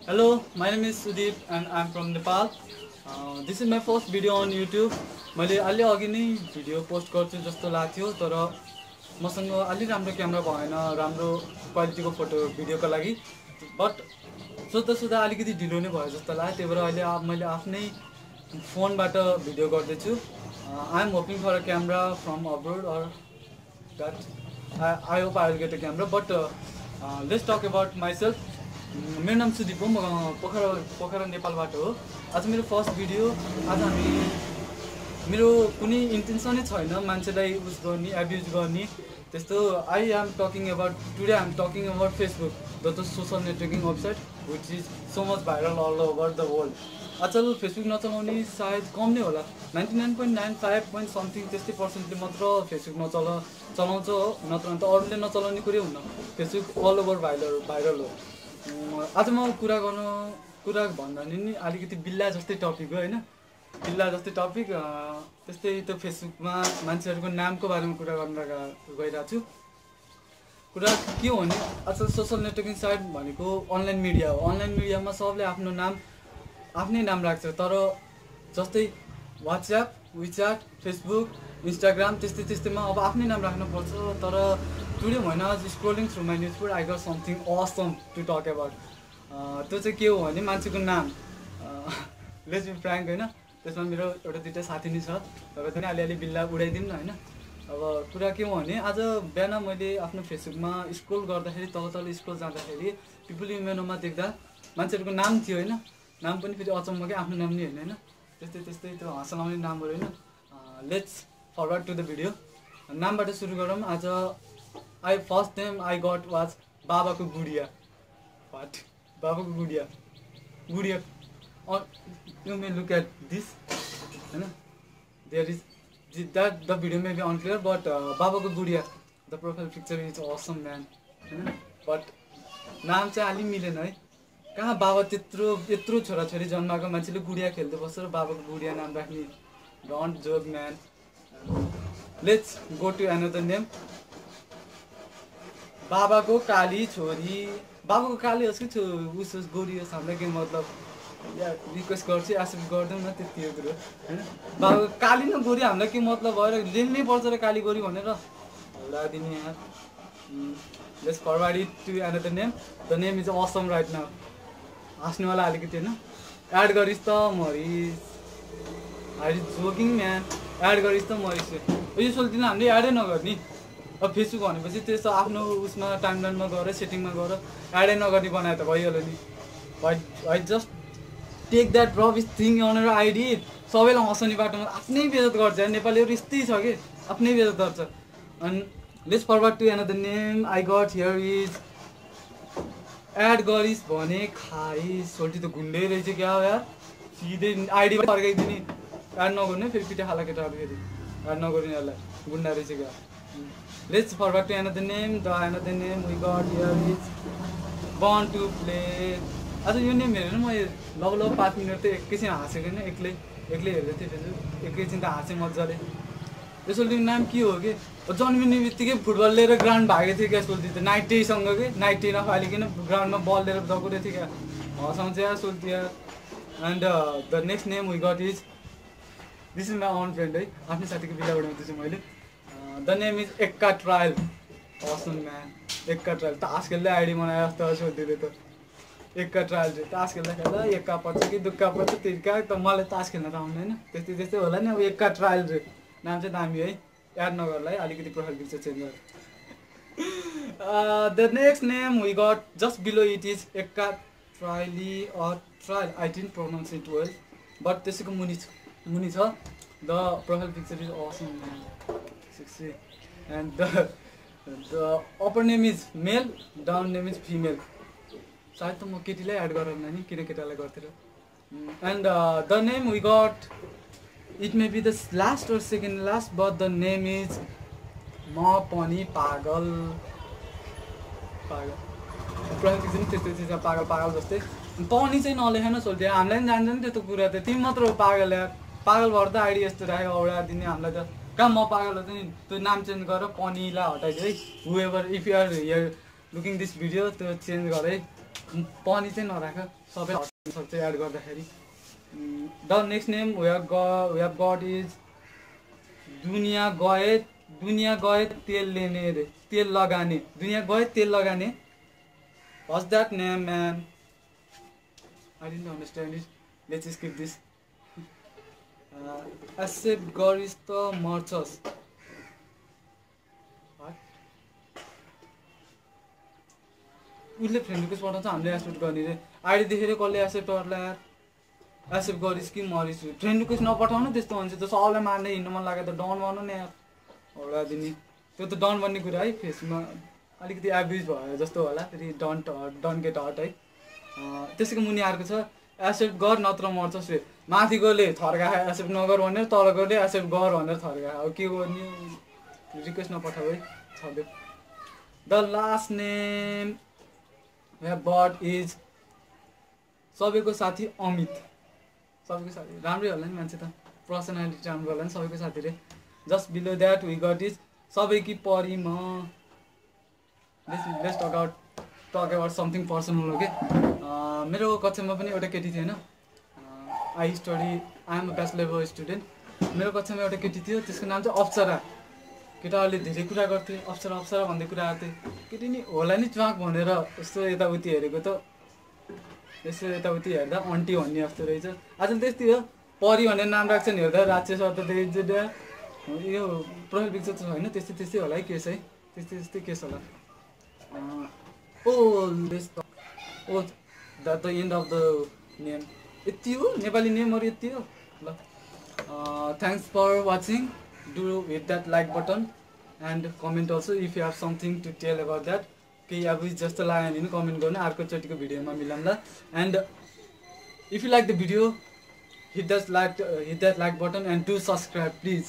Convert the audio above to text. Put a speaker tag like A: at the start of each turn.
A: Hello, my name is Sudeep and I'm from Nepal. This is my first video on YouTube. मैले अलि अघि नै video post गर्छु जस्तो लाग्थ्यो तर मसँग अलि राम्रो क्यामेरा भएन राम्रो क्वालिटीको फोटो भिडियोको लागि बट सोच्दा सोच्दा अलिकति ढिलो नै भयो जस्तो लाग्यो त्यही भएर अहिले मैले आफ्नै फोनबाट भिडियो गर्दैछु I am hoping for a camera from abroad और that I hope I will get a camera but let's talk about myself मेरो नाम सुदीप हो म पोखरा नेपालबाट हो आज मेरो फर्स्ट भिडियो आज हामी मेरो कुनै इन्टेन्सनै छैन मान्छेलाई युज गर्ने एब्युज गर्ने त्यस्तो I am talking about today I am talking about Facebook the social networking website which is so much viral all over the world आजकल फेसबुक नचलाउने सायद कम नै होला 99.95 पोइन्ट समथिङ त्यस्तै पर्सेन्टले मात्र फेसबुक चलाउँछ हो नत्र अन्त अरूले नचलाउने कुरै हुन्न फेसबुक अल ओभर भाइरल हो आज म कुरा भन्दा नि अलिकति बिल्ला जस्तै टपिक हो होइन बिल्ला जस्तै टपिक त्यस्तै त्यो फेसबुकमा मान्छेहरूको नामको बारेमा कुरा गर्न गइरहेको छु कुरा के हो भने आजकल सोसल नेटवर्किङ साइट भनेको अनलाइन मिडिया हो अनलाइन मिडियामा सबले आफ्नै नाम राख्छ तर जस्तै वाट्सएप विच्याट फेसबुक इन्स्टाग्राम त्यस्तैमा अब आफ्नै नाम राख्नुपर्छ तर today when I was scrolling through my news feed, I got something awesome to talk about. त्यो चाहिँ के हो भने मान्छेको नाम लेट्स बी फ्र्याङ्क होइन त्यसमा मेरो एउटा दुईवटा साथी नै छ तर पनि अलिअलि बिल्ला उडाइदिउँ न होइन अब कुरा के हो भने आज बिहान मैले आफ्नो फेसबुकमा स्क्रोल गर्दाखेरि तल स्क्रोल जाँदाखेरि पिपल यु मेनोमा देख्दा मान्छेहरूको नाम थियो होइन नाम पनि फेरि अचम्मकै आफ्नो नाम नै होइन त्यस्तै त्यो हँसाउने नामहरू होइन let's forward to the video नामबाट सुरु गरौँ आज first name I got was बाबाको गुडिया वाट बाबाको गुडिया you may look at this होइन there is that the video may be unclear but बाबाको गुडिया the profile picture is awesome man होइन बट नाम चाहिँ अलि मिलेन है कहाँ बाबा यत्रो छोराछोरी जन्माएको मान्छेले गुडिया खेल्दै बस्छ र बाबाको गुडिया नाम राख्ने don't joke man let's go to another name बाबाको काली छोरी बाबाको काली होस् कि उस गोरी होस् हामीलाई के मतलब रिक्वेस्ट गर्छु एक्सेप्ट गर्दैनौँ न त्यति हो कुरो होइन बाबाको काली न गोरी हामीलाई के मतलब भएर लेख्नै पर्छ र काली गोरी भनेर हौडा दिने यहाँ let's forward it to another name the name is awesome right now हाँस्नेवाला अलिकति होइन एड गरिस् त मरिस I is joking man add गरिस् त मरिस यो सोल्दिन हामीले एडै नगर्ने अब फेसबुक भनेपछि त्यस्तो आफ्नो उसमा टाइमलाइनमा गएर सेटिङमा गएर एडै नगर्ने बनाए त भइहाल्यो नि I just take that rubbish thing on र आइडी सबैलाई हँसाउने बाटोमा आफ्नै बेजत गर्छ नेपालीहरू यस्तै छ कि आफ्नै बेजत गर्छ अनि let's forward to another name I got here is add गरिस् भने खाइस् सोल्टी त गुन्डै रहेछ क्या हो यार सिधै आइडी फर्काइदिने एड नगर्ने फेरि पिठा खाला केटाहरू फेरि एड नगर्नेहरूलाई गुन्डा रहेछ क्या Let's forward to another name. The another name we got here is Born to Play. आज यो नेम हेरेर म लगभग 5 मिनट त एकैछिन हाँसेको होइन एक्लै हेर्दै थिएँ फेसबुक एकैछिन त हाँसेँ मजाले यसोल्टी नाम के हो कि जन्मिने बित्तिकै फुटबल लिएर ग्राउन्ड भागेको थियो क्या सोल्टी त नाइटेसँग कि नाइटे नफालिकन ग्राउन्डमा बल लिएर दगुरेको थियो क्या हँसाउँछ या सोल्टी and the next name we got is this is my unfriend है आफ्नै साथीको बिहा उडाउँदैछु मैले द नेम इज एक्का ट्रायल असम म्यान एक्का ट्रायल तास खेल्दै आइडी बनाए जस्तो सोधिदिँदै त एक्का ट्रायल चाहिँ तास खेल्दा एक्का पर्छ कि दुःख पर्छ तिर्का त मलाई तास खेल्न त आउँदैन त्यस्तै होला नि अब एक्का ट्रायल चाहिँ नाम चाहिँ दामी है एड नगर्ला है अलिकति प्रोफाइल पिक्चर चेन्ज गर the next name we got just below it is एक्का ट्रायली or trial I didn't pronounce it well but त्यसैको मुनि छ the profile picture is awesome man and the upper name is male down name is female सायद त म केटीलाई add गरेर नि किन केटालाई गर्थेँ and the name we got it may be the last or second last but the name is म पनि पागल प्रकृति त्यस्तै छ पागल जस्तै पनि चाहिँ नलेखेन सोल्थे हामीलाई पनि जान्छ नि त्यस्तो कुरा त तिमी मात्र हो पागल यार पागल भएर त आइडी यस्तो राख्यो औडा दिने हामीलाई त कहाँ म पागल हो त नि त्यो नाम चेन्ज गरेर पनिलाई हटाइदियो है however if you are here looking this video त्यो चेन्ज गर है पनि चाहिँ नराख, सबै हट्न सक्छ एड गर्दाखेरि। The next name we have got is दुनिया गए तेल लेने रे, तेल लगाने, दुनिया गए तेल लगाने। What's that name, man? I didn't understand it. Let's skip this. Accept गरिस् त मर्छस्। उसले फ्रेन्ड रिक्वेस्ट पठाउँछ, हामीले एक्सेप्ट गर्ने रे। आइडी देखेर कसले एक्सेप्ट गर्ला यार? एक्सेप्ट गरिस् कि मरिस्? फ्रेन्ड रिक्वेस्ट नपठाउनु त्यस्तो हुन्छ। त सबलाई मार्ने हिँड्नु मन लाग्यो त डन भन्नु नि यार, होला दिने। त्यो त डन भन्ने कुरा है फेसमा अलिकति एभरेज भयो जस्तो होला, फेरि डन्ट गेट हट है। त्यसैको मुनि अर्को छ एक्सेप्ट गर नत्र मर्छस् रे। माथि गएले थर्का एक्सेप्ट नगर भनेर, तल गएले एक्सेप्ट गर भनेर थर्का। अब के गर्ने, रिक्वेस्ट नपठाऊ है, छ्याउ। The last name but is सबैको साथी अमित। सबैको साथी राम्रै होला नि मान्छे त, पर्सनालिटी राम्रो होला नि सबैको साथी रे। Just below that we got is सबैकी परी म। Let's talk about something personal हो कि। मेरो कक्षामा पनि एउटा केटी थियो होइन, I am a bachelor student. मेरो कक्षामा एउटा केटी थियो, त्यसको नाम चाहिँ अप्सरा। केटाहरूले धेरै कुरा गर्थे, अप्सरा अप्सरा भन्दै कुरा गर्थ्यो। केटी नि होला नि च्वाक भनेर यस्तो यताउति हेरेको त, यसो यताउति हेर्दा अन्टी भन्ने जस्तो रहेछ। आजकल त्यस्तै हो, परी भनेर नाम राख्छ नि, हेर्दा राक्षस अर्थ यो प्रोफाइल पिक्चर त होइन, त्यस्तै होला है केस है, त्यस्तै केस होला। The end of the name यति हो, नेपाली नेमहरू यति हो ल। Thanks for watching, do hit that like button and comment also if you have something to tell about that. केही अब जस्तो लाग्यो भने कमेन्ट गर्नु, अर्कोचोटिको भिडियोमा मिलाउँला। And if you like the video hit that like button and do subscribe please.